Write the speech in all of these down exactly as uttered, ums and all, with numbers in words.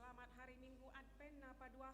Selamat hari Minggu Advent na paduahon ma hubanta haganupan. Sonai homa hubani nasiam bapa, inang, age na maposo na mandihut i rumah tabei. Sai Tuhanta na mamarmulia bani kebaktianta on. Sonai ma, terima kasih. Sonari ibasahon hanami surat humbani Komisi Pemilihan Umum Kota Pematang Siantar. Pematang Siantar, tolu Desember dua ribu dua puluh, nomor surat dua ribu dua ratus empat puluh dua, garing P P kosong enam titik dua S D, garing satu dua tujuh dua, garing K P U, kot garing dua belas, garing dua ribu dua puluh. Perihal pengumuman pelaksanaan pemilihan wali kota dan wakil wali kota Pematang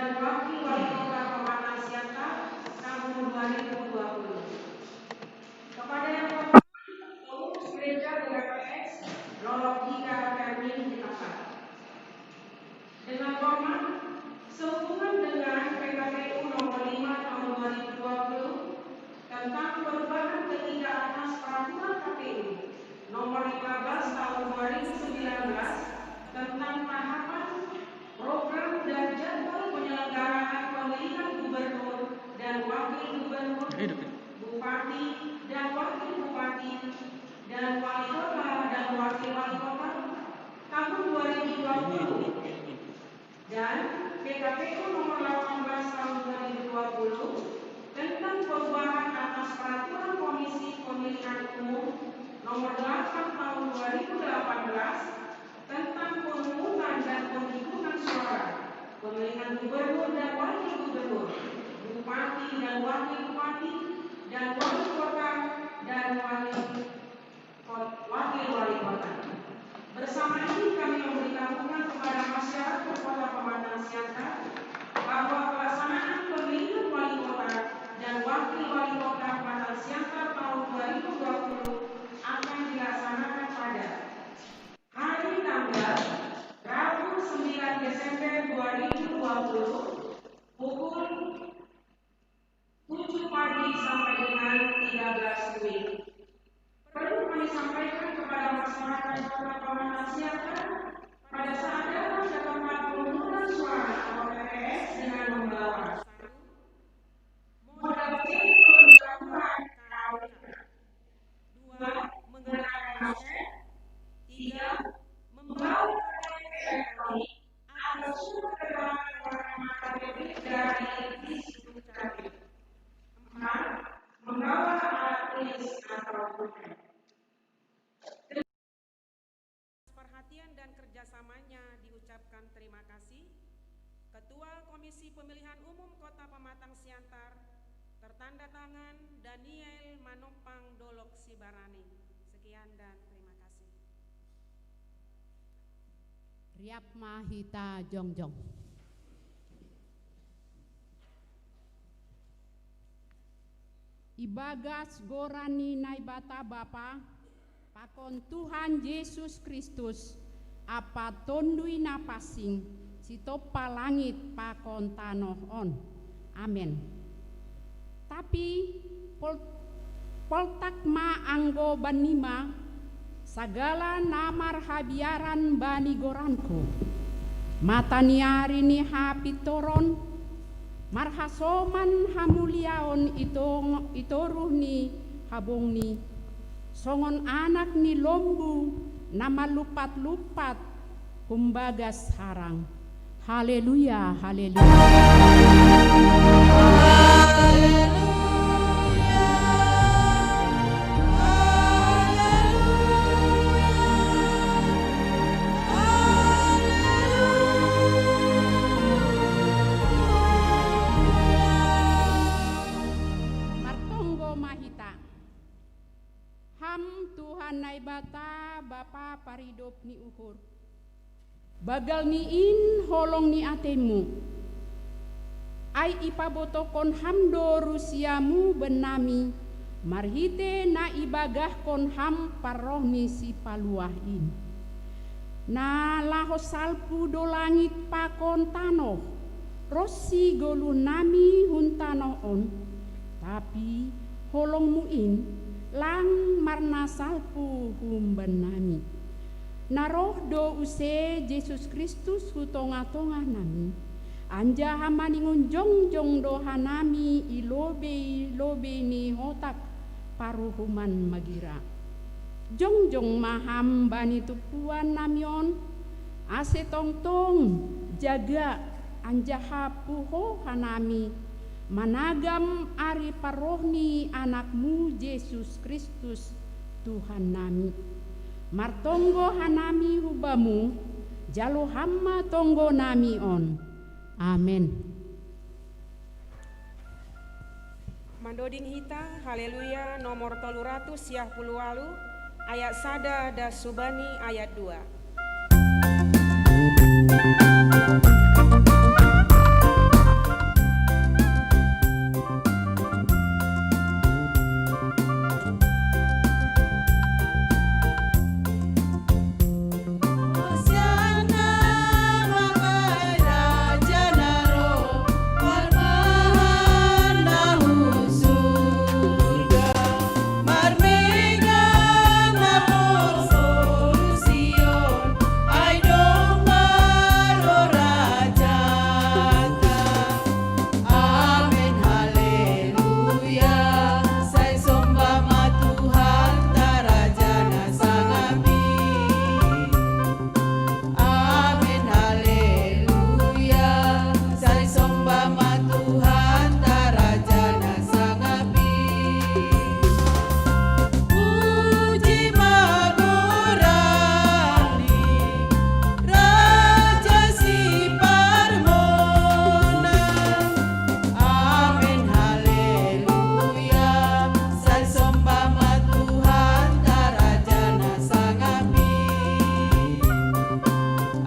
Siantar tahun dua ribu dua puluh. Kepada yang terhormat, Pengurus Gereja G K P S, Lolok Gita Fermin, ditempat. Dengan hormat, sehubungan dengan P K P U nomor lima tahun dua ribu dua puluh tentang perubahan ketiga atas peraturan K P U nomor lima belas tahun dua ribu sembilan belas tentang tahapan, program, dan jadwal penyelenggaraan pemilihan gubernur dan wakil gubernur, bupati, dan wakil bupati, dan wali kota dan wakil wali kota tahun dua ribu dua puluh, dan P K P U nomor delapan belas tahun dua ribu dua puluh tentang perubahan atas peraturan Komisi Pemilihan Umum nomor delapan tahun dua ribu delapan belas tentang pemungutan dan penghitungan suara pemilihan gubernur dan wakil gubernur, bupati dan wakil bupati, dan wali kota dan wali kot-, wakil wali kota. Bersama ini kami memberitahukan kepada masyarakat Kota Pematang Siantar bahwa pelaksanaan pemilihan wali kota dan wakil wali kota Pematang Siantar tahun dua ribu dua puluh akan dilaksanakan pada hari tanggal Rabu, sembilan Desember dua ribu dua puluh, pukul tujuh pagi sampai dengan tiga belas W I B. Perlu kami sampaikan kepada masyarakat Kota Pematang Siantar, pada saat datang ke tempat pemungutan suara atau T P S dengan membawa modal C perlu dilakukan karantina. Dua, mengenakan masker. Tiga, membawa K T P elektronik atau surat keterangan orang rumah K T P dari Disdukcapil. Empat, membawa alat tulis atau pulpen. Perhatian dan kerjasamanya diucapkan terima kasih. Ketua Komisi Pemilihan Umum Kota Pematang Siantar, tertanda tangan Daniel Manompang Dolok Sibarani. Sekian dan terima kasih. Riap ma hita jongjong. Ibagas goran ni Naibata Bapa, pakon Tuhan Jesus Kristus, Ampa Tonduy Napansing, sitompa langit pakon tanoh on. Amen. Tapi pol-, poltak ma anggo bannima, sagala na marhabiaran bani goranku. Mata ni ari ni hapintoron, marhasoman hamuliaon i tong-, i toruh ni habongni, songon anak ni lombu na malumpat-lumpat humbagas harang. Haleluya, haleluya. Martonggo ma hita. Ham Tuhan Naibata, Bapa paridop ni uhur, banggal ni in holong ni ateimu, ai ipabotohon Ham do rusiamu bennami, marhite na ibagahkon Ham parroh ni Sipaluah in. Na laho salpu do langit pakon tanoh, ronsi goluhnami hun tanoh on, tapi Holongmu in, lang marnasalpu humbannami. Na roh do use Jesus Kristus hu tongah-tongah nami, anjaha maningon jongjong do hanami i lobei-lobei ni hotap paruhuman magira. Jongjong ma ham bani tumpuan nami on, ase tongtong jaga anjaha puho hanami managam ari parroh ni Anakmu Jesus Kristus Tuhan nami. Martonggo hanami hu Bamu, jalo ham ma tonggo nami on. Amen. Mandoding hita, Haleluya, nomor tolu ratus siah puluh walu, ayat sada das subani ayat dua. Amen, haleluya. Sai somba ma Tuhanta Raja na sangap i. Amen, haleluya. Sai somba ma Tuhanta Raja na sangap i. Puji ma goran ni Raja Siparmon. Amen, haleluya. Sai somba ma Tuhanta Raja na sangap i.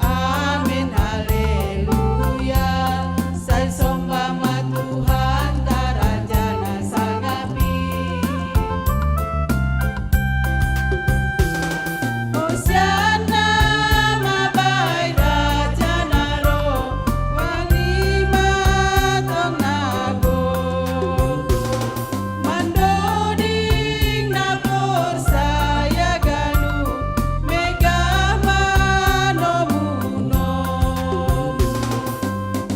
Amen, haleluya. Sai somba ma Tuhanta Raja na sangap i. Hosianna ma bai Raja na ro, wangi ma tong na gogo. Mandoding na porsaya ganup, mega ma nomu-nomu.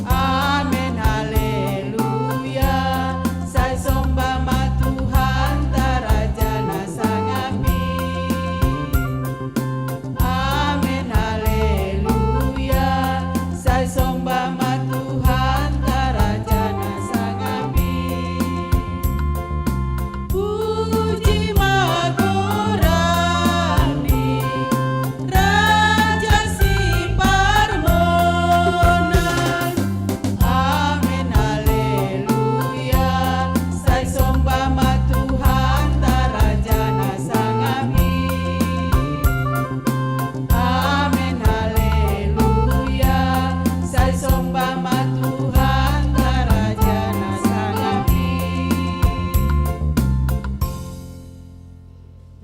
Amen, haleluya. Sai somba ma Tuhanta Raja na sangap i. Amen, haleluya. Sai somba ma Tuhanta Raja na sangap i. Puji ma goran ni Raja Siparmon. Amen, haleluya. Sai somba ma Tuhanta Raja na sangap i. Amen, haleluya. Sai somba ma Tuhanta Raja na sangap i.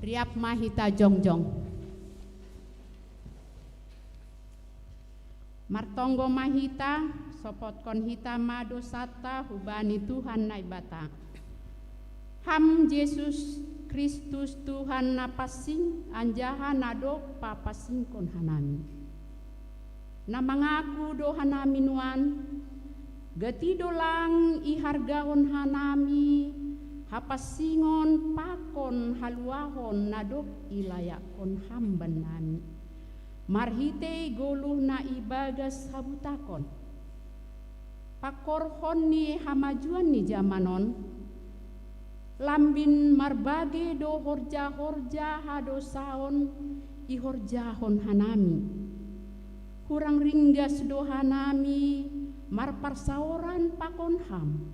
Riap ma hita jongjong. Martonggo ma hita, sopotkon hita ma dosanta hubani Tuhan Naibata. Ham Jesus Kristus Tuhan na pansing anjaha na dob papansingkon hanami. Na mangaku do hanami nuan, gati do lang ihargahon hanami hapansingon pakon haluahon na dob ilayakkon ham bannami marhitei goluh na ibagas habutakon. Pangkorhon ni hamajuan ni jaman on, lambin marbage do horja-horja hadosaon ihorjahon hanami. Hurang ringgas do hanami marparsaoran pakon ham,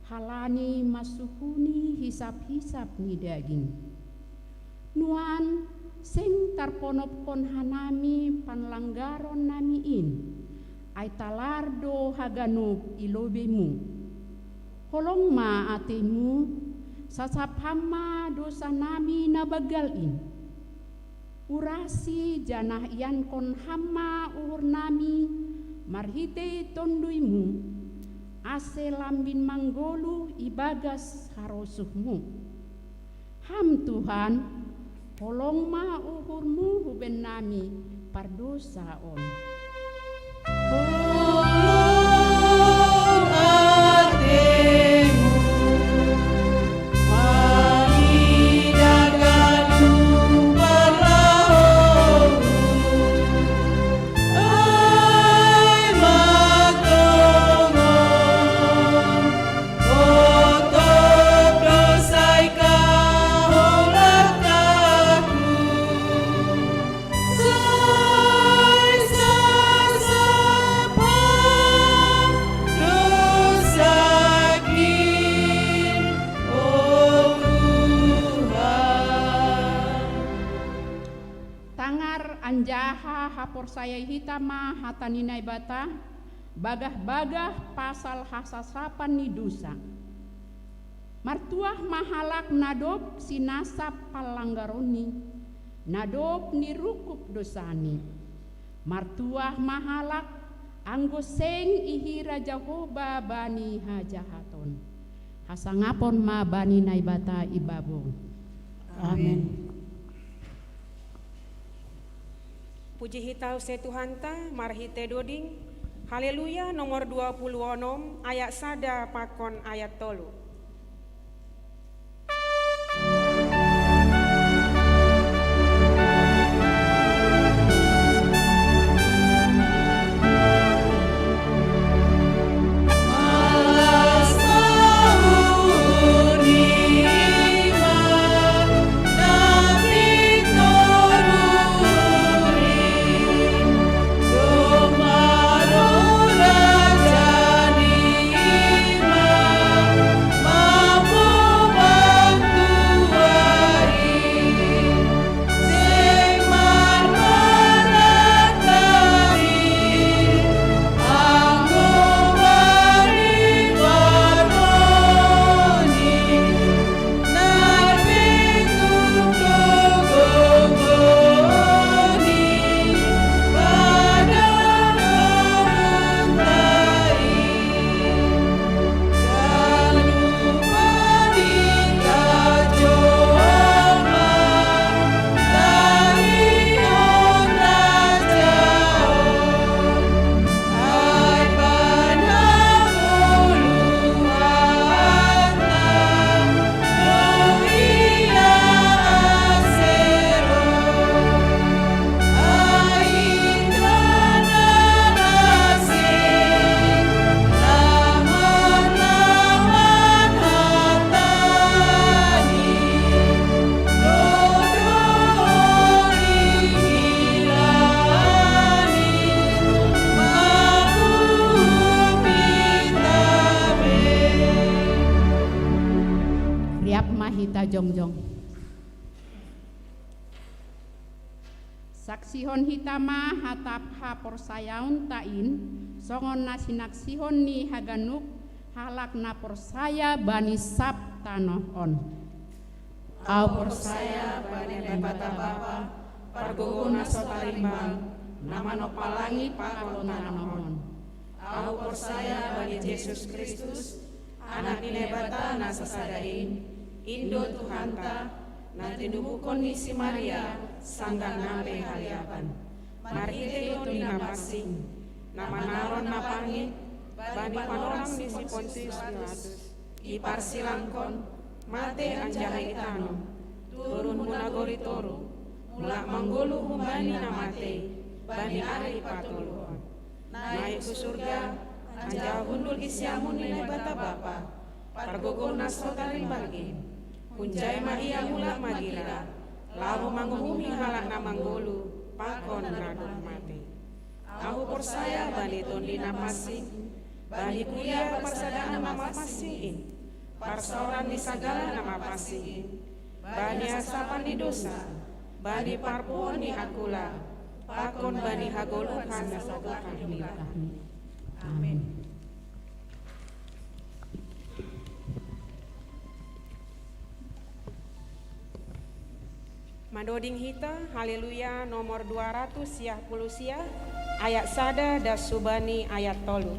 halani mansuhuni hisap-hisap ni daging. Nuan, seng tarponopkon hanami panlanggaron nami in, ai talar do haganup i lobeimu. Holong ma ateimu, sasap ham ma dosa nami na banggal in. Urasi janah iankon ham ma uhur nami marhitei tonduymu, ase lambin manggoluh ibagas harosuh-Mu. Ham Tuhan, holong ma uhur-Mu huben nami pardousa on. Tangar anjaha haporsayai hita ma hata ni Naibata, bagah-bagah pasal hasasapan ni dousa. Martuah ma halak na dob sinasap panlanggaronni, na dob nirungkub dousani. Martuah ma halak, anggo seng ihira Jahowa bani hajahaton. Hasangapon ma bani Naibata i babou. Amen. Puji hita use Tuhanta, marhite doding, Haleluya nomor dua puluh onom, ayat sada pakon ayat tolu. Riap ma hita jongjong. Saksihon hita ma hata haporsayaonta in, songon na sinaksihon ni haganup halak na porsaya bani sab tanoh on. Ahu porsaya bani Naibata Bapa, pargogoh na so tarimbang, na manompa langit pakon tanoh on. Ahu porsaya bani Jesus Kristus, Anak ni Naibata na sasada in, in do Tuhanta, na tinubuhkon ni si Maria, sanggah na pe haliapan. Marhite Tondi Na Pansing, na manaron na pangit, bani panorang ni si Pontius Pilatus, iparsilangkon, mate anjaha itanom, turun hu nagori toruh, mulak manggoluh humbani na matei, bani ari patoluhon. Naik hu surga, anjaha hundul di siamun ni Naibata Bapa, pargogoh na so tarimbang in. Hunjai ma Ia mulak magira, laho manguhumi halak na manggoluh, pakon na dob mate. Ahu porsaya bani Tondi Na Pansing, bani kuria parsadaan na mapansing in, parsaoran ni sagala na mapansing in, bani hasapan ni dousa, bani parpuhoon ni angkula, pakon bani hagoluhan na so tokah ni langit. Amen. Mandoding hita, Haleluya nomor dua ratus siah puluh siah, ayat sada das subani ayat tolu.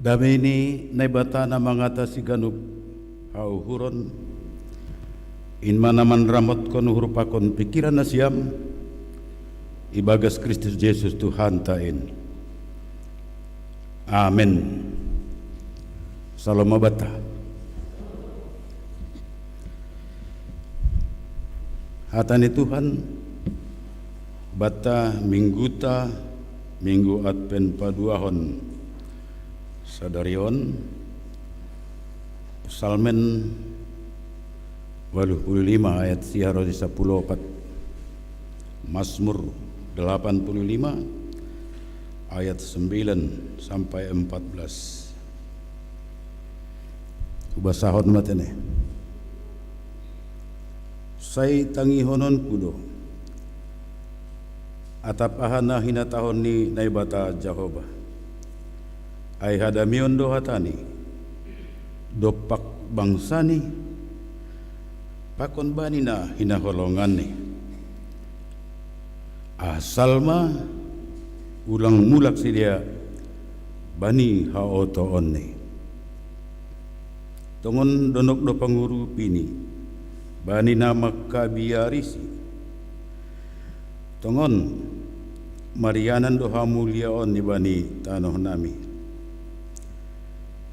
Dame ni Naibata na mangatasi ganup hauhuron, in ma na manramotkon uhur pakon pikiran nasiam, ibagas Kristus Jesus Tuhanta in. Amen. Salom ma banta. Hata ni Tuhan banta, mingguta, minggu Advent paduahon sadari on, Psalmen waluh puluh lima ayat sia ro di sapuluh opat, Mazmur delapan puluh lima ayat sembilan sampai empat belas. Hubasahon ma tene. Sai tangihononku do atap aha na hinatahon ni Naibata Jahowa. Ai hadameon do hatani dompak bangsani, pakon bani na hinaholonganni. Asal ma ulang mulak sidea bani haotoonni. Tongon donok do pangurupini bani na mangkabiarisi. Tongon marianan do hamuliaonni bani tanohnami.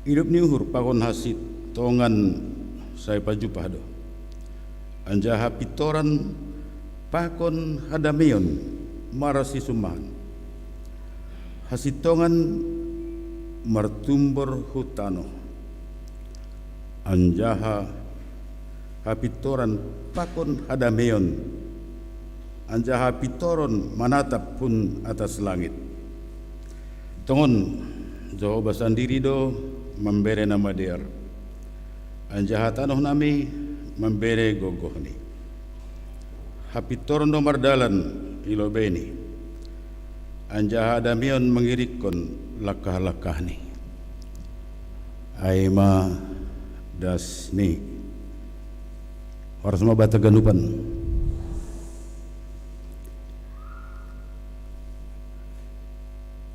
Idop ni uhur pakon hasintongan sai pajumpah do, anjaha hapintoran pakon hadameon marsisumbahan. Hasintongan martumbor hu tanoh, anjaha hapintoran pakon hadameon, anjaha hapintoron manatap hun atas langit. Tongon Jahowa sandiri do mambere na madear, anjaha tanohnami mambere gogohni. Hapintoron do mardalan i lobeini, anjaha hadameon mangiringkon langkah-langkahni. Ai ma dasni. Horas ma banta ganupan.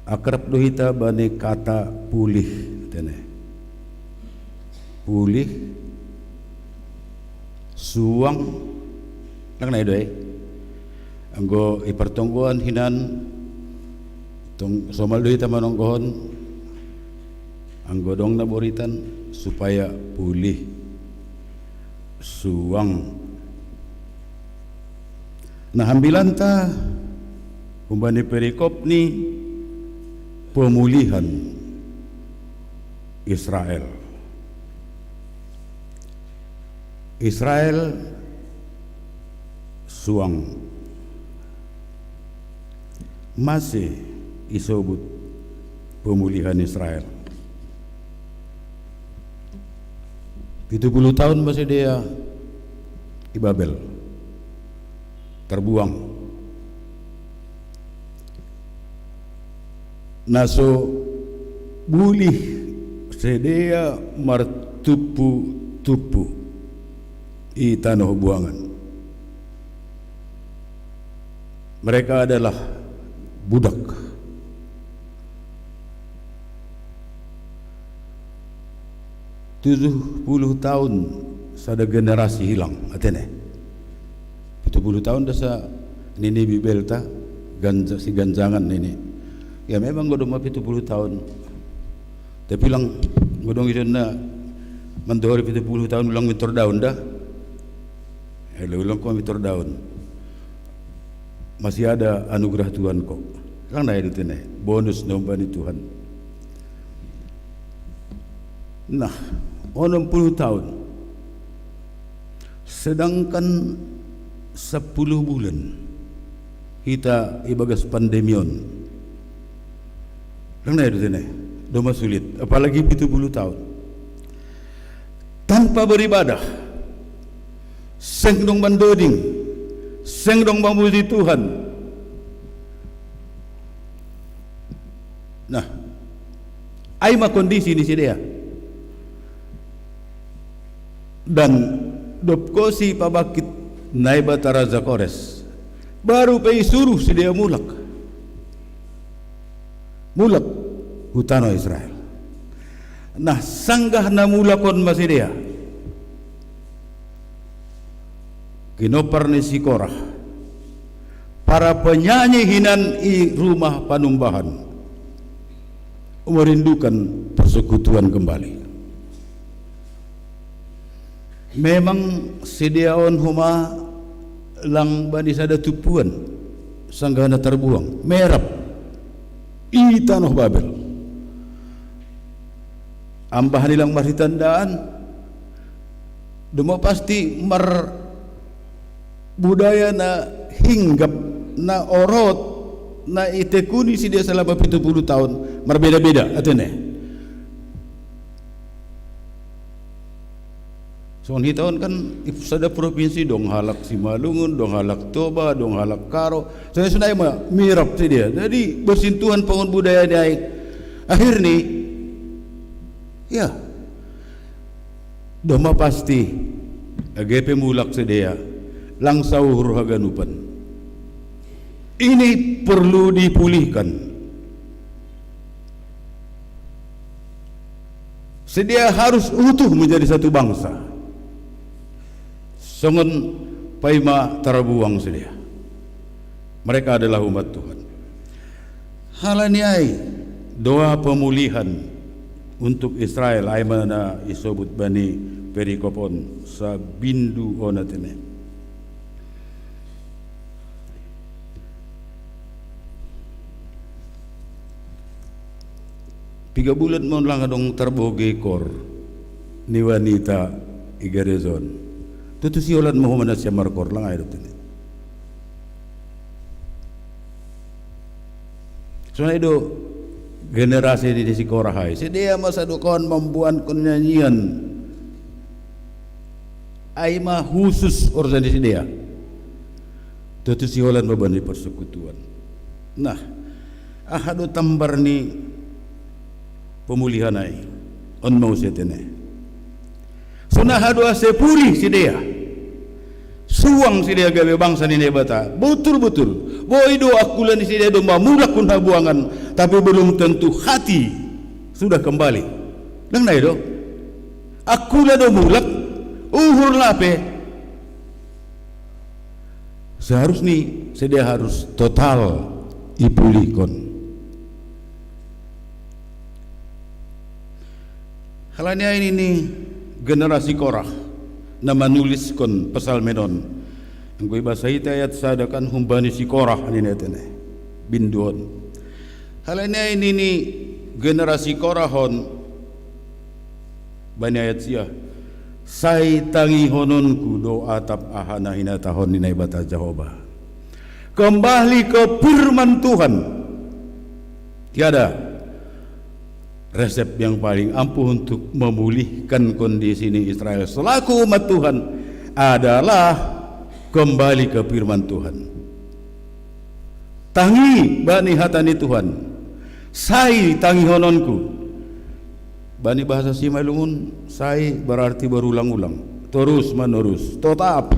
Akrab do hita bani kata pulih, tene. Pulih, suang, nang nai do ai. Anggo i partonggoan hinan, tong somal do hita manonggohon, anggo dong na boritan, supaya pulih, suang. Nah, ambilanta humbani perikop ni pemulihan Israel. Israel suang. Masih isobut pemulihan Israel. Pitu puluh tahun masih dia di Babel, terbuang. Na so bulih sidea martumpu-tumpu i tanoh buangan. Mereka adalah budak. Tujuh puluh tahun sada generasi hilang, atene. Pitu puluh tahun dasa nini Bibelta, ganja, si ganjangan nini. Ya, memang godoma pitu puluh tahun. Tapi lang godong isona mandohori pitu puluh tahun ulang mintor daun da. Ele ulang ko mintor daun. Masih ada anugerah Tuhan ko. Lang nai do tene, bonus na humbani Tuhan. Nah, onom puluh tahun. Sedangkan sepuluh bulan hita ibagas pandemi on. Lang nai do tene, doma sulit, apalagi pitu puluh tahun. Tanpa beribadah, seng dong mandoding, seng dong mamuji Tuhan. Nah, ai ma kondisi ni sidea. Dan dob kosi pabangkit Naibata Raja Kores, baru pe isuruh sidea mulak. Mulak hu tanoh Israel. Nah, sanggah na mulak on ma sidea, ginopar ni si Korah, para penyanyi hinan i rumah panumbahan, merindukan persekutuan kembali. Memang sidea on homa lang bani sada tumpuan, sanggah na tarbuang, merap i tanoh Babel. Ambahan i lang marhitandaan, doma pasti marbudaya na hinggap, na orot, na itekuni sidea salama pitu pulu taon, marbeda-beda, atene. Songon hita on kan i sada propinsi, dong halak Simalungun, dong halak Toba, dong halak Karo. Sonai-sonai ma mirap sidea. Jadi bersentuhan pangon budaya ni ai. Akhirni, ya, doma pasti, age pe mulak sidea, lang sauhur haganupan. Ini perlu dipulihkan. Sidea harus utuh menjadi satu bangsa. Songon paima tarbuang sidea. Mereka adalah umat Tuhan. Halani ai, doa pemulihan untuk Israel, ai ma na isobut bani perikop on, sabindu on atene. Piga bulan ma on lang adong tarbogei kor ni wanita i gareja on. Tutu siolat ma homa nasiam markor, lang ai do tene. Sonai do generasi ni si Korah ai. Sidea ma sadokahon mamboankon nyanyian. Ai ma husus urusan ni sidea. Tutu siolat ma bani persekutuan. Nah, aha do tambar ni pemulihan ai? On ma muse tene. Songon aha do ase pulih sidea? Suang sidea gabe bangsa ni Naibata. Botul-botul. Boi do angkula ni sidea do mamulak hun habuangan, tapi belum tentu hati sudah kembali. Lang nai do. Angkula do mulak, uhur lape. Seharusni sidea harus total ipulihkon. Halani ai nini generasi Korah na manuliskon Psalmen on. Anggo ibasa hita ayat sada kan humbani si Korah nini atene. Bindu on. Halani ai nini generasi Korah on bani ayat sia. Sai tangihononku do atap aha na hinatahon ni Naibata Jahowa. Kembali ke firman Tuhan. Tiada resep yang paling ampuh untuk memulihkan kondisi ni Israel selaku umat Tuhan adalah kembali ke firman Tuhan. Tangi bani hata ni Tuhan. Sai tangihononku. Bani bahasa Simalungun, sai berarti berulang-ulang, terus menerus, tetap,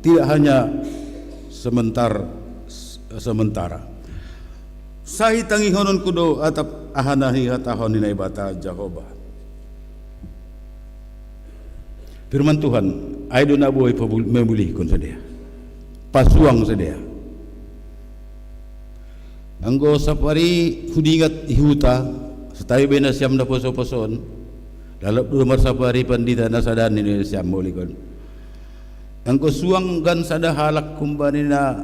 tidak hanya sementar sementara. Sai tangihononku do atap aha na hinatahon ni Naibata Jahowa. Firman Tuhan, ai do na boi pabul-, memulihkon sidea. Pasuang sidea. Anggo sapari hudingat i huta, santabi be nasiam na poso-poso on. Lalap do marsapari pandita na sada ni nasiam, maulikkon. Anggo suang gan sada halak humbani na,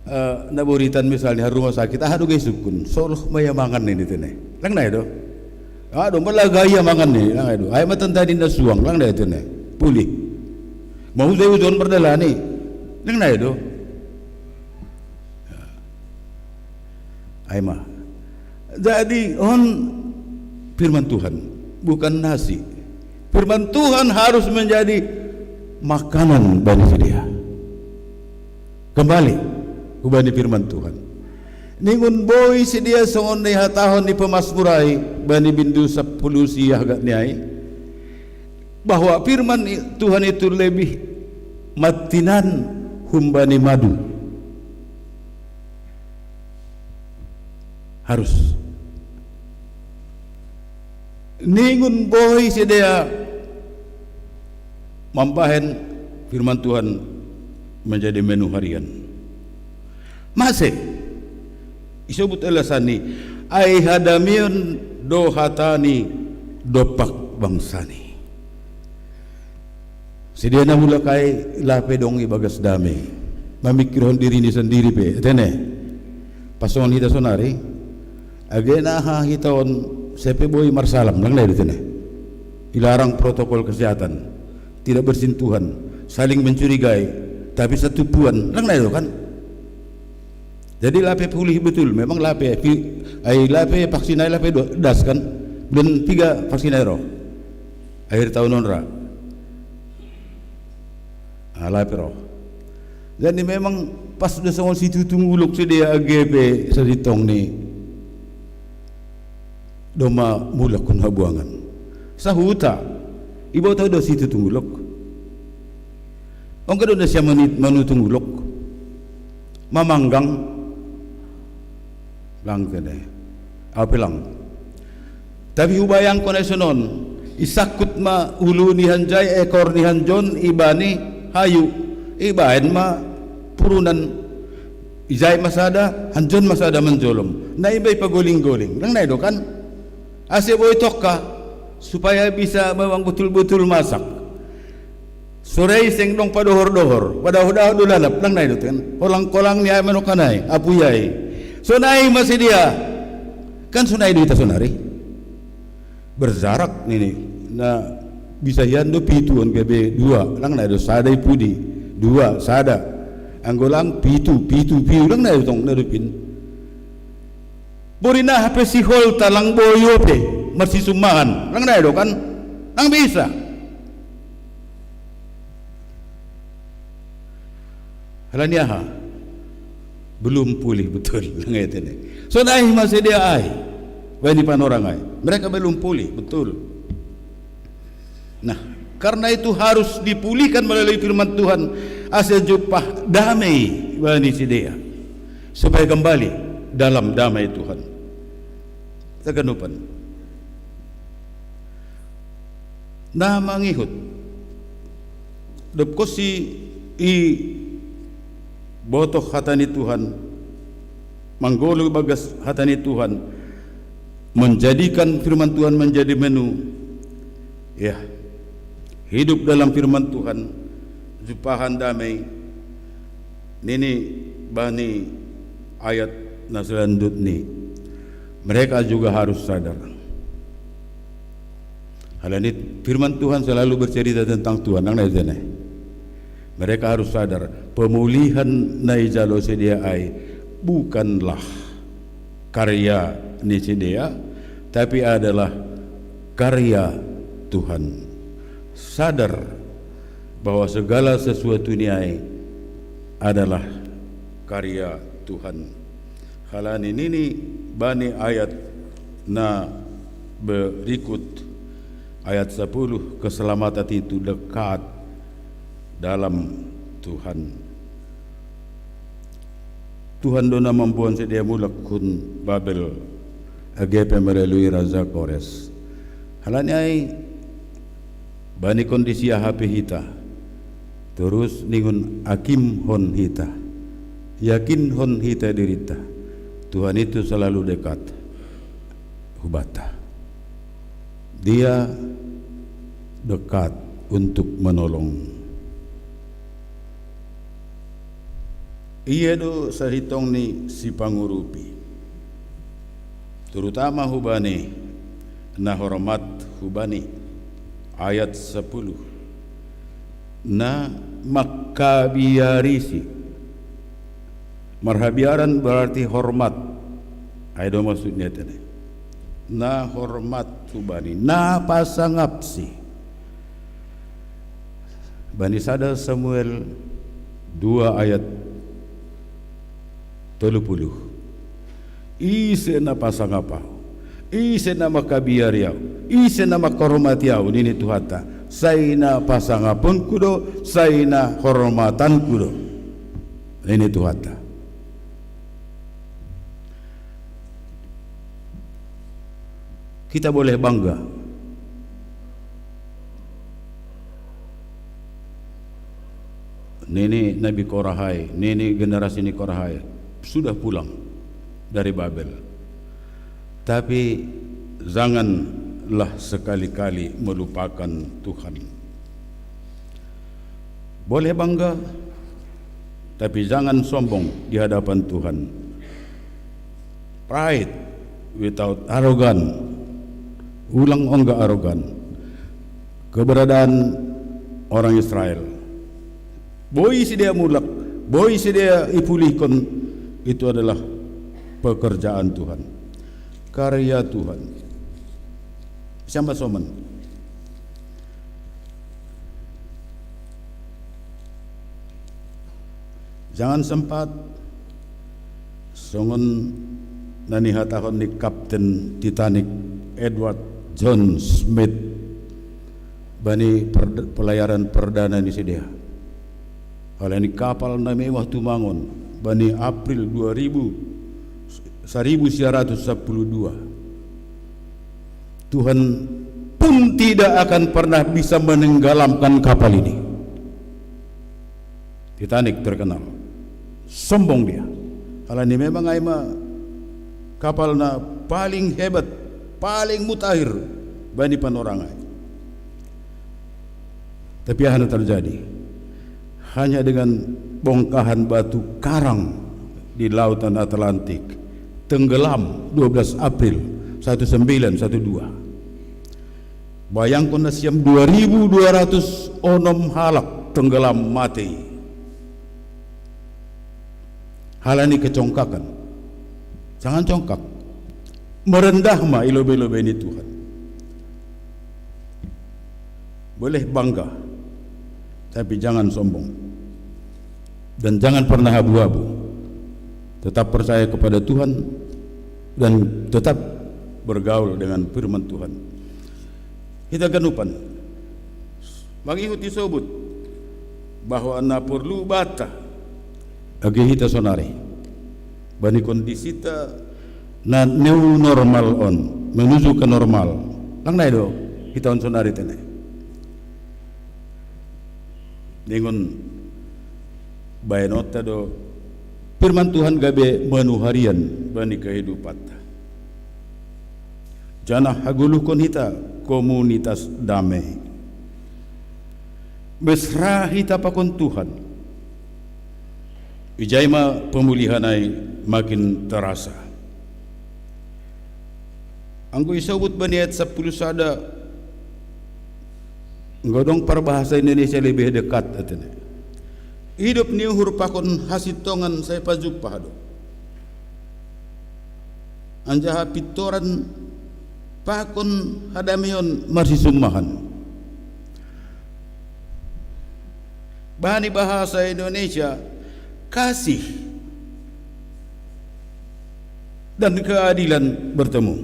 eh, na boritan misalna, ha rumah sakit, aha do gabe isungkun, soloh ma ia mangan nini tene. Lang nai do. Aha do, mala gabe ia mangan nini, lang nai do. Ai ma tanda ni na suang, lang nai tene. Pulih. Mau udah ujon berdalani. Lang nai do. Ai ma. Jadi on firman Tuhan, bukan nasi. Firman Tuhan harus menjadi makanan bani sidea. Kembali hubani firman Tuhan. Ningun boi sidea songon na ihatahon ni pemasmur ai bani bindu sapuluh sia hagak ni ai, bahwa firman i-, Tuhan itu lebih matinan humbani madu. Harus. Ningun bohi sidea mambahen firman Tuhan menjadi menu harian. Mase isobut ela sani, ai hadamion do hatani dompak bangsani. Sidea na mulak ai lape dong ibagas dame, mamikirhon dirini sandiri pe, tene. Pasongon hita sonari, age na ha hita on sepe boi marsalam, lang nai do tene. Ilarang protokol kesehatan, tidak bersentuhan, saling mencurigai, tapi satupuan, lang nai do kan. Jadi lape pulih betul, memang lape pi-, ai lape vaksin ai lape do-, das kan. Bulan tiga vaksin ai ro. Akhir tahun on ra. Ah, lape ro. Jadi memang pas do songon situtu nguluk sidea age pe sasintongni. Domma mulak hun habuangan. Sahuta, iboto do situtu nguluk. Ongga do na sian mani-, manutu nguluk. Mamanggang. Lang tene. Au pe lang. Tapi hubayangkon ai sonon. Isangkut ma ulu ni hanjai ekor ni hanjon ibani hayu. Ibaen ma purunan. Ijai ma sada, hanjon ma sada manjolom. Na iba ipagoling-goling. Lang nai do kan? Ase boi tongka, supaya bisa memang betul-betul masak. Sore i seng dong padohor-dohor, padaoh-daoh do lalap, lang nai do ten. Kolang-kolang ni ai manuk an ai, apui ai. Sonai ma sidea. Kan sonai do hita sonari. Berjarak nini. Na bisa hian do pitu on gabe dua, lang nai do sada i pudi, dua, sada. Anggo lang pitu, pitu, piu, lang nai do tong na dopin. Borit na hape siholta lang boi ope marsisumahan, lang nai do kan? Lang bisa. Halani aha? Belum pulih betul, lang nai tene. Sonai ma sidea ai. Bani panorang ai. Mereka belum pulih betul. Nah, karena itu harus dipulihkan melalui firman Tuhan, asa jumpah damai bani sidea, supaya kembali dalam damai Tuhan. Saganupan na mangihut, dob konsi ibotoh hata ni Tuhan, manggoluh ibagas hata ni Tuhan, menjadikan firman Tuhan menjadi menu. Ya, hidup dalam firman Tuhan, jumpahan damai, nini bani ayat na selanjutni. Mereka juga harus sadar. Halani firman Tuhan selalu bercerita tentang Tuhan, lang nai do tene. Mereka harus sadar, pemulihan na ijalo sidea ai bukanlah karya ni sidea, tapi adalah karya Tuhan. Sadar bahwa segala sesuatu ni ai adalah karya Tuhan. Halani nini bani ayat na berikut, ayat sepuluh, keselamatan itu dekat dalam Tuhan. Tuhan do na mamboan sidea mulak hun Babel, age pe melalui Raja Kores. Halani ai, bani kondisi aha pe hita, torus ningun akimhon hita, yakinhon hita dirinta, Tuhan itu selalu dekat hubanta. Dia dekat untuk menolong. Ia do sasintongni sipangurupi, terutama hubani na hormat hubani. Ayat sepuluh. Na mangkabiarisi. Marhabiaran berarti hormat. Ai do maksudna tene. Na hormat hubani, na pasangapsi. Bani sada Samuel dua ayat tolu puluh. Ise na pasangap ahu, ise na mangkabiari ahu, ise na manghormati ahu, nini Tuhanta. Sai na pasangaponku do, sai na hormatanku do, nini Tuhanta. Kita boleh bangga Nini Nabi Korahai, nini generasi ni Korahai sudah pulang dari Babel. Tapi janganlah sekali-kali melupakan Tuhan. Boleh bangga, tapi jangan sombong di hadapan Tuhan. Pride without arrogant. Ulang ongga arogan. Keberadaan orang Israel. Boi sidea mulak, boi sidea ipulihkon, itu adalah pekerjaan Tuhan. Karya Tuhan. Siapa soman? Jangan sempat songon na nihatahon ni Kapten Titanic Edward John Smith bani perd- pelayaran perdana ni sidea. Alani kapal na mewah tumangon bani April dua ribu, seribu sembilan ratus sepuluh dua. Tuhan pun tidak akan pernah bisa menenggelamkan kapal ini. Titanic terkenal. Sombong dia. Alani memang ai ma kapal na paling hebat, paling mutakhir bani panorang ai. Tapi aha na terjadi? Hanya dengan bongkahan batu karang di lautan Atlantik, tenggelam dua belas April seribu sembilan ratus dua belas. Bayangkon nasiam, dua ribu dua ratus onom halak tenggelam, mati. Halani kecongkakan. Jangan congkak. Merendah ma i lobei-lobei ni Tuhan. Boleh bangga, tapi jangan sombong. Dan jangan pernah abu-abu. Tetap percaya kepada Tuhan dan tetap bergaul dengan firman Tuhan. Hita ganupan mangihut isobut bahwa na porlu banta age hita sonari bani kondisita na new normal on, menuju ke normal. Lang nai do hita on sonari tene. Ningon baenonta do firman Tuhan gabe manu harian bani kehidupanta. Janah hagoluhkon hita komunitas dame. Mesra hita pakon Tuhan. Ijai ma pemulihan ai makin terasa. Anggo isobut bani ayat sapuluh sada, anggo dong parbahasa Indonesia lebih dekat atene. Idop ni uhur pakon hasintongan sai pajumpah do. Anjaha pintoran pakon hadameon marsisummahan. Bani bahasa Indonesia, kasih dan keadilan bertemu.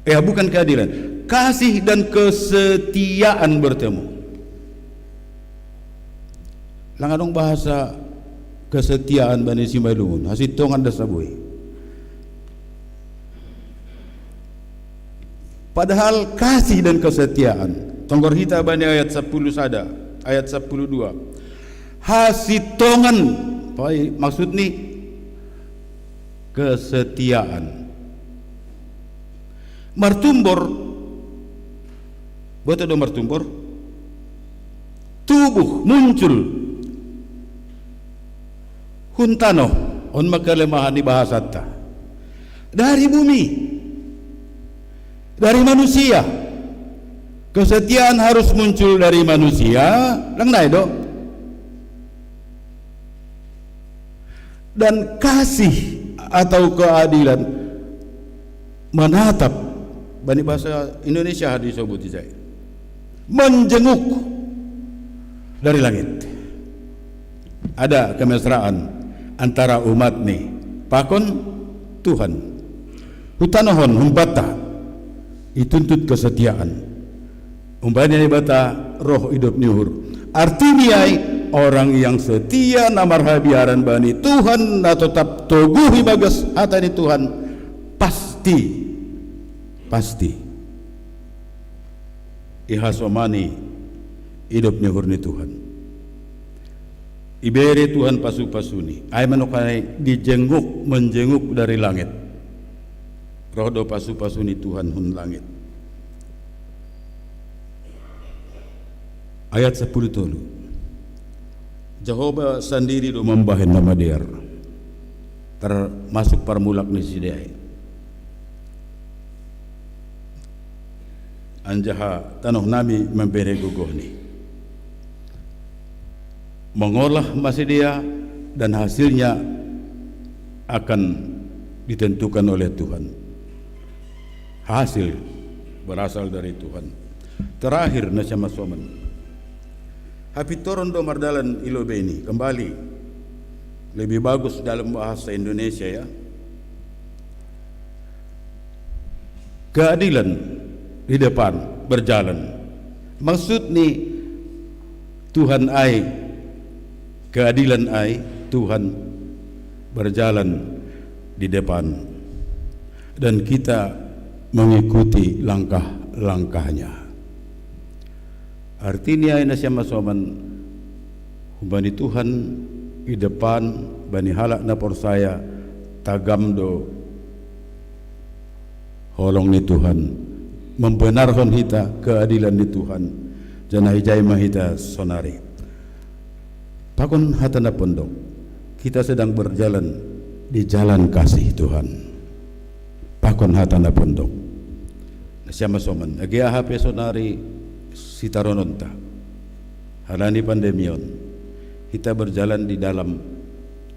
Ya, bukan keadilan, kasih dan kesetiaan bertemu. Lang adong bahasa kesetiaan bani Simalungun, hasintongan das na boi. Padahal kasih dan kesetiaan, tonggor hita bani ayat sapuluh sada, ayat sapuluh dua. Hasintongan, pai maksud ni kesetiaan. Martumbor, boto do martumbor? Tubuh, muncul hun tanoh, on ma kelemahan ni bahasanta. Dari bumi, dari manusia. Kesetiaan harus muncul dari manusia, lang nai do. Dan kasih atau keadilan menatap, bani bahasa Indonesia hadi sobut ijai, menjenguk dari langit. Ada kemesraan antara umat ni pakon Tuhan. Hutanohon humbanta ituntut kesetiaan. Umbani Naibata roh idop ni uhur. Artini ai, orang yang setia na marhabiaran bani Tuhan, na totap toguh ibagas hata ni Tuhan, pasti, pasti ihasomani Idop ni uhur ni Tuhan. Ibere Tuhan pasu-pasuni. Ai manokanai dijenguk, menjenguk dari langit. Roh do pasu-pasuni Tuhan hun langit. Ayat sepuluh tolu. Jehovah sandiri do mambahen na madear, termasuk parmulak ni sidea i. Anjaha tanoh nami mambere gogohni. Mengolah ma sidea dan hasilnya akan ditentukan oleh Tuhan. Hasil berasal dari Tuhan. Terakhir, na sian Mas Waman. Hapintoron do mardalan i lobei ni, kembali. Lebih bagus dalam bahasa Indonesia, ya. Keadilan di depan berjalan. Maksud ni Tuhan ai, keadilan ai, Tuhan berjalan di depan. Dan kita mengikuti langkah-langkahnya. Artina ai na sian Mas Waman, humbani Tuhan i depan, bani halak na porsaya, tagam do holong ni Tuhan, membenarhon hita keadilan ni Tuhan, janah ijai ma hita sonari. Pakon hata na pondok, kita sedang berjalan di jalan kasih Tuhan. Pakon hata na pondok. Na sian Mas Waman, age aha pe sonari sitarononta, halani pandemi on, hita berjalan di dalam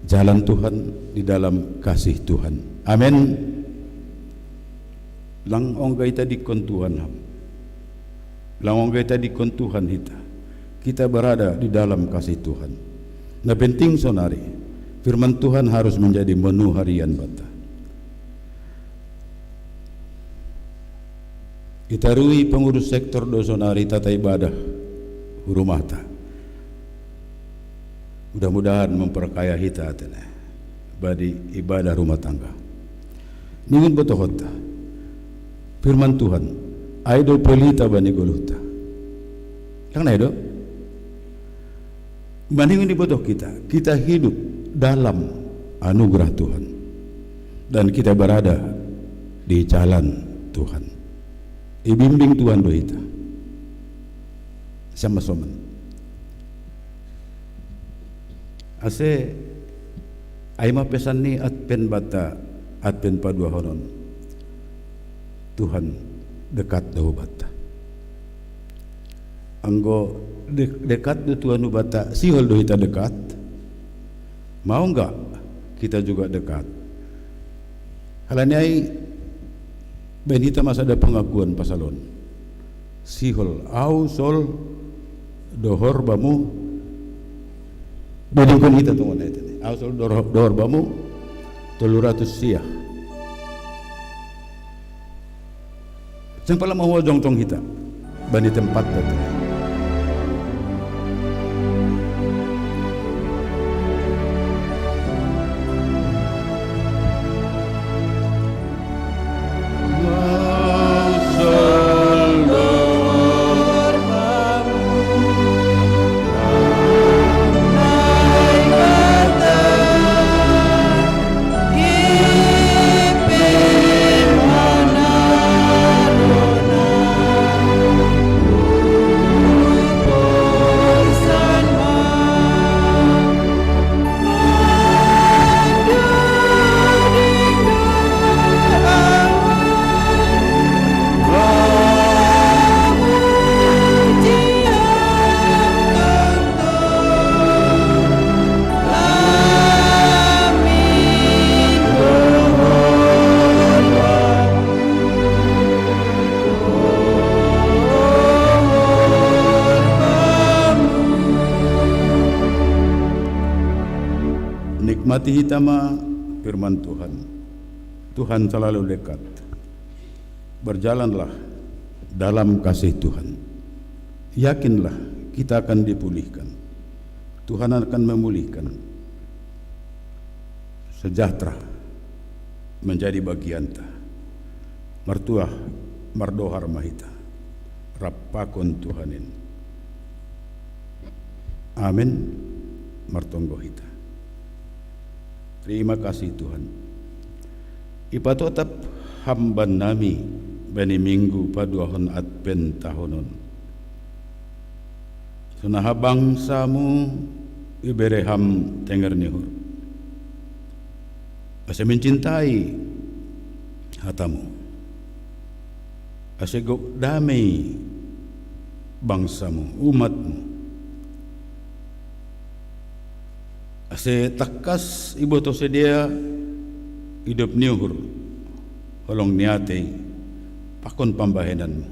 jalan Tuhan, di dalam kasih Tuhan. Amin. Lang ongga itadingkon Tuhan ham. Lang ongga itadingkon Tuhan hita. Kita berada di dalam kasih Tuhan. Na penting sonari, firman Tuhan harus menjadi menu harian banta. Itarui pengurus sektor do sonari tata ibadah hu rumahta. Mudah-mudahan memperkaya hita atene badi ibadah rumah tangga. Ningon botohonta, firman Tuhan, ai do pelita bani goluhta. Lang nai do? Maningon ibotoh kita, kita hidup dalam anugerah Tuhan. Dan kita berada di jalan Tuhan. Ibimbing Tuhan do hita. Sama soman. Ase ai ma pesan ni Advent banta, Advent paduahonon. Tuhan dekat do hubanta. Anggo de-, dekat do Tuhan hubanta, sihol do hita dekat. Mau nggak kita juga dekat? Halani ai baen hita ma sada pengakuan pasal on. Sihol, au sol dohor bamu, badingkon hita tongon na hita ni. Au sol dohor, dohor bamu tolu ratus sia. Seng pala mahuo jongjong hita bani tempat tadi. Nikmati hita ma firman Tuhan. Tuhan selalu dekat. Berjalanlah dalam kasih Tuhan. Yakinlah, kita akan dipulihkan. Tuhan akan memulihkan. Sejahtera menjadi bagianta. Martuah, mardohar ma hita rap pakon Tuhan in. Amin. Martonggo hita. Terima kasih Tuhan. Ipatotap Ham bannami bani minggu paduahon Advent tahonon. Sonaha bangsa-Mu ibere Ham tenger ni uhur. Ase mencintai hata-Mu. Ase gok damei bangsa-Mu, umat-Mu. Ase tangkas iboto sidea idop ni uhur, holong ni atei, pakon pambahenan-Mu.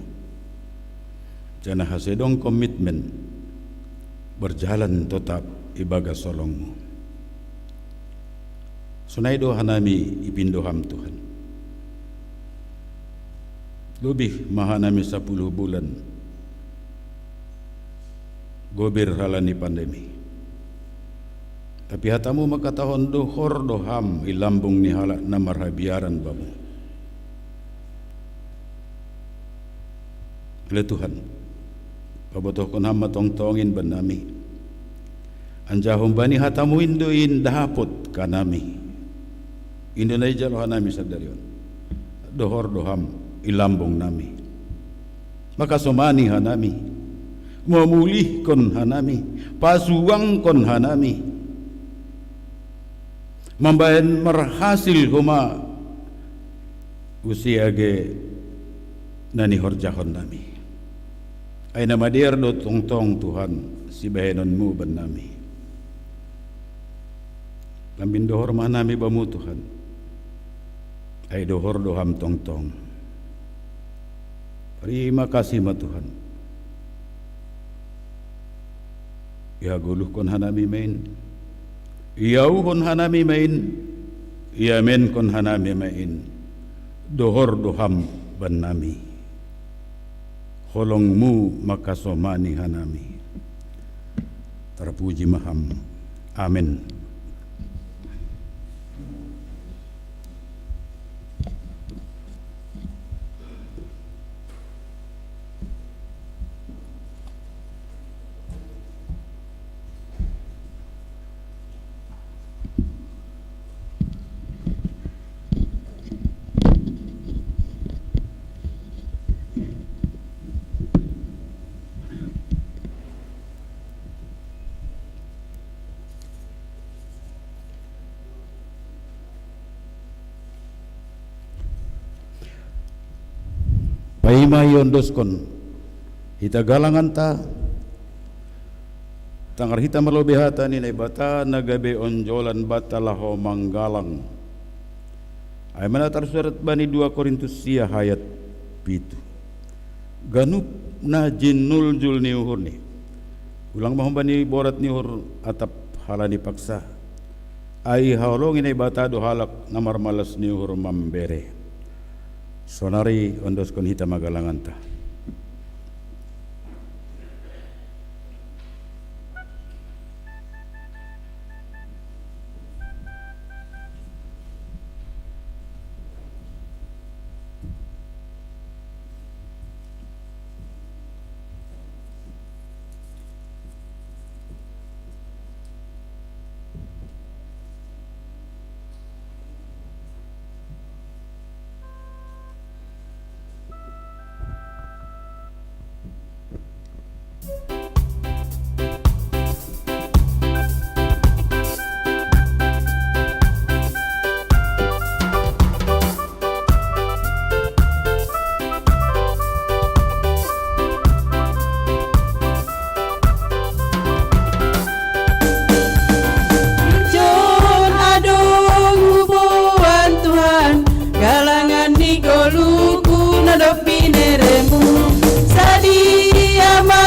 Janah ase dong komitmen berjalan totap ibagas holong-Mu. Sonai do hanami ipindo Ham Tuhan. Lobih ma hanami sapuluh bulan gobir halani pandemi. Tapi hata-Mu mangkatahon dohor do Ham i lambung ni halak na marhabiaran Bamu. Ale Tuhan, pabotohkon Ham ma tongtong in bannami. Anjaha humbani hata-Mu in do in dapot hanami. In do na ijalo hanami sadari on. Dohor do Ham i lambung nami. Mangkasomani hanami. Mamulihkon hanami. Pasuangkon hanami. Mambahen marhasil homa use age na nihorjahon nami. Ai na madear do tongtong Tuhan sibahenon-Mu bannami. Lambin dohor ma hanami Bamu Tuhan. Ai dohor do Ham tongtong. Terima kasih ma Tuhan. Ihagoluhkon hanami ma in. Iauhon hanami ma in. Iamenkon hanami ma in. Dohor do Ham bannami. Holong-Mu mangkasomani hanami. Tarpuji ma Ham. Amen. Paima iondoskon hita galanganta, tangar hita malobi hata ni Naibata na gabe onjolan banta laho manggalang. Ai ma na tarsurat bani dua Korintus sia ayat pitu. Ganup na jinuljul ni uhurni. Ulang ma humbani borat ni uhur atap halani paksa. Ai haholongi Naibata do halak na marmalas ni uhur mambere. Sonari ondoskon hita ma galanganta. John adong huboan Tuhan, galangan ni goluhku na dob bineremu. Sadia ma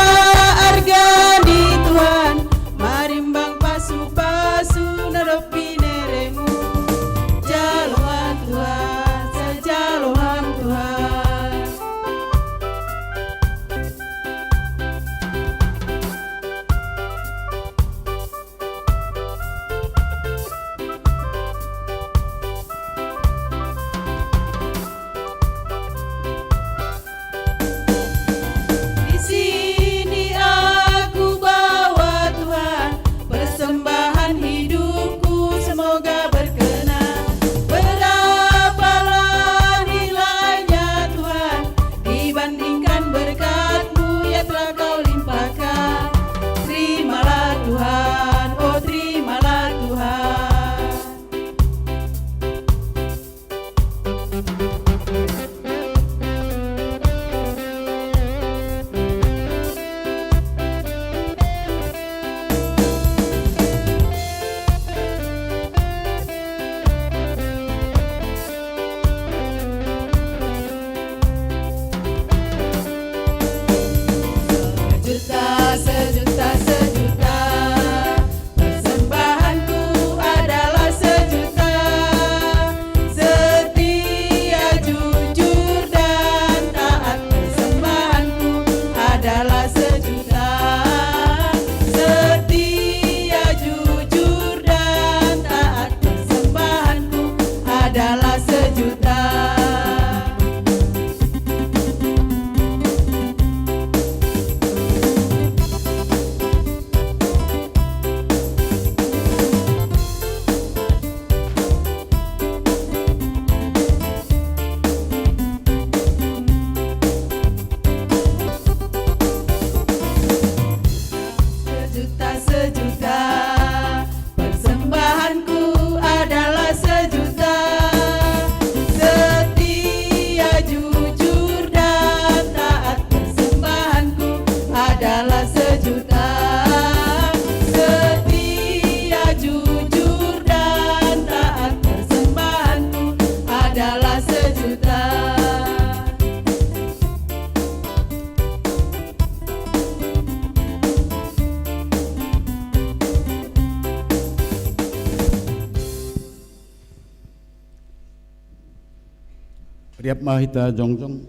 Liap ma hita jongjong.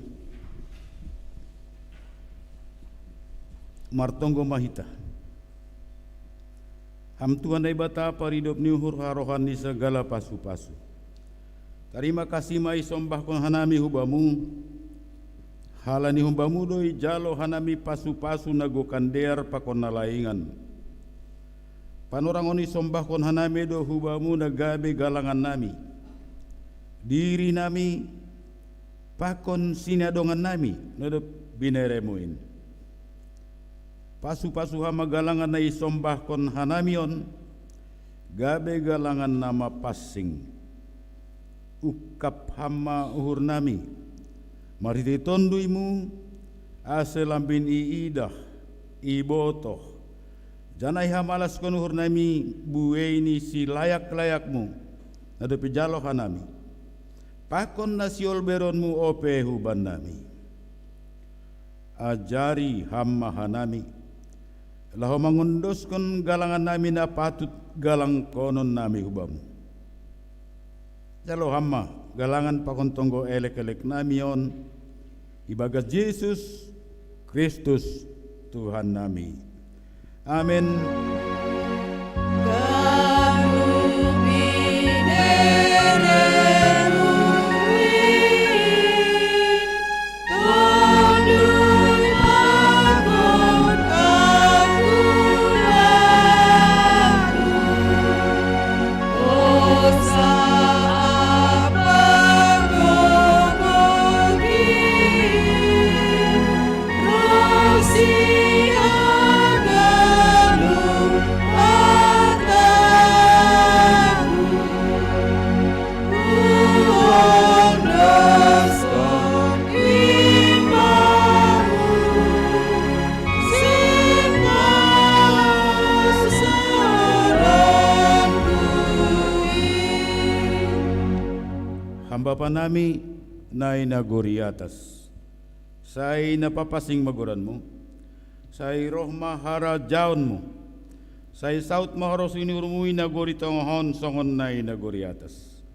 Martonggo ma hita. Ham Tuhan Naibata, paridop ni uhur harohan ni sagala pasu-pasu. Tarima kasih ma isombahkon hanami hu Bamu, halani hum Bamu do ijalo hanami pasu-pasu na gokan dear pakon na laingan. Panorangon isombahkon hanami do hu Bamu na gabe galangan nami, diri nami, pakon siniadongan nami na dob bineremu in. Pasu-pasu Ham ma galangan na isombahkon hanami on, gabe galangan na mapansing. Ungkap Ham ma uhur nami marhitei Tonduimu, ase lambin iidah, ibotoh, janah ihamalaskon uhur nami buei ni silayak-layakmu, na dob ijalo hanami, pakon na siolberonmu ope hu bannami. Ajari Ham ma hanami, laho mangondoskon galangan nami na patut galangkonon nami hu Bamu. Jalo Ham ma galangan pakon tonggo elek-elek nami on, ibagas Jesus Kristus Tuhan nami. Amen. Ham Bapa nami, na i nagori atas, sai na papansing ma goranMu. Sai roh ma harajaonMu. Sai saud ma harosuh ni uhurMu i nagori tongoh on songon na i nagori atas.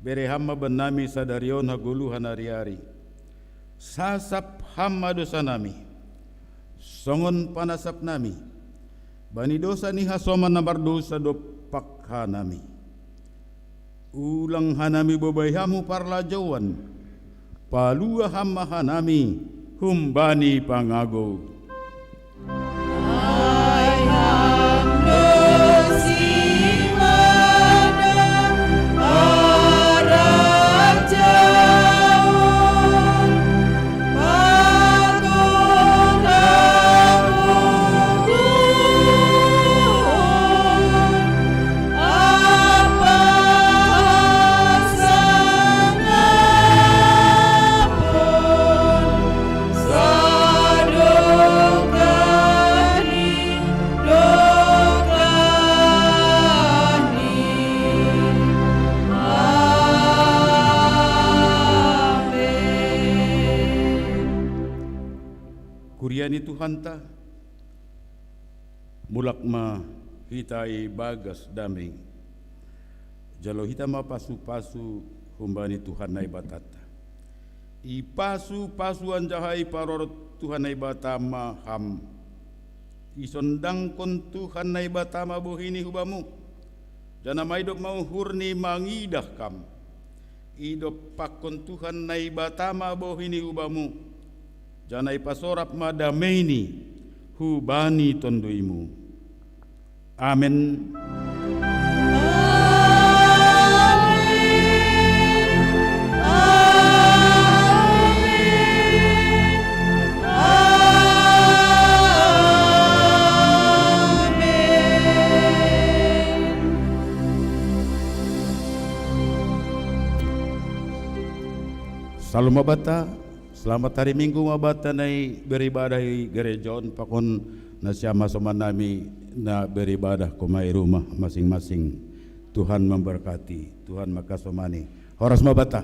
Bere Ham ma bannami sadari on hagoluhan ari-ari. Sasap Ham ma dousa nami, songon panasap nami bani dousa ni hasoman na mardousa dompak hanami. Ulang hanami bobai Ham hu parlajouan, palua Ham ma hanami humbani pangagou. Kuria ni Tuhanta, mulak ma hita ibagas dame. Jalo hita ma pasu-pasu humbani Tuhan Naibatanta. Ipasu-pasu anjaha iparorot Tuhan Naibata ma ham. Isondangkon Tuhan Naibata ma bohini hu bamu, janah maidop ma uhurni mangidah kam. Idompakkon Tuhan Naibata ma bohini hu bamu, janah ipasorap ma dameini hubani tonduimu. Amen. Salom ma banta. Selamat hari Minggu ma banta na i beribadah i gereja on pakon nasiam hasoman nami na beribadah homa i rumah masing-masing. Tuhan memberkati, Tuhan mangkasomani. Horas ma banta.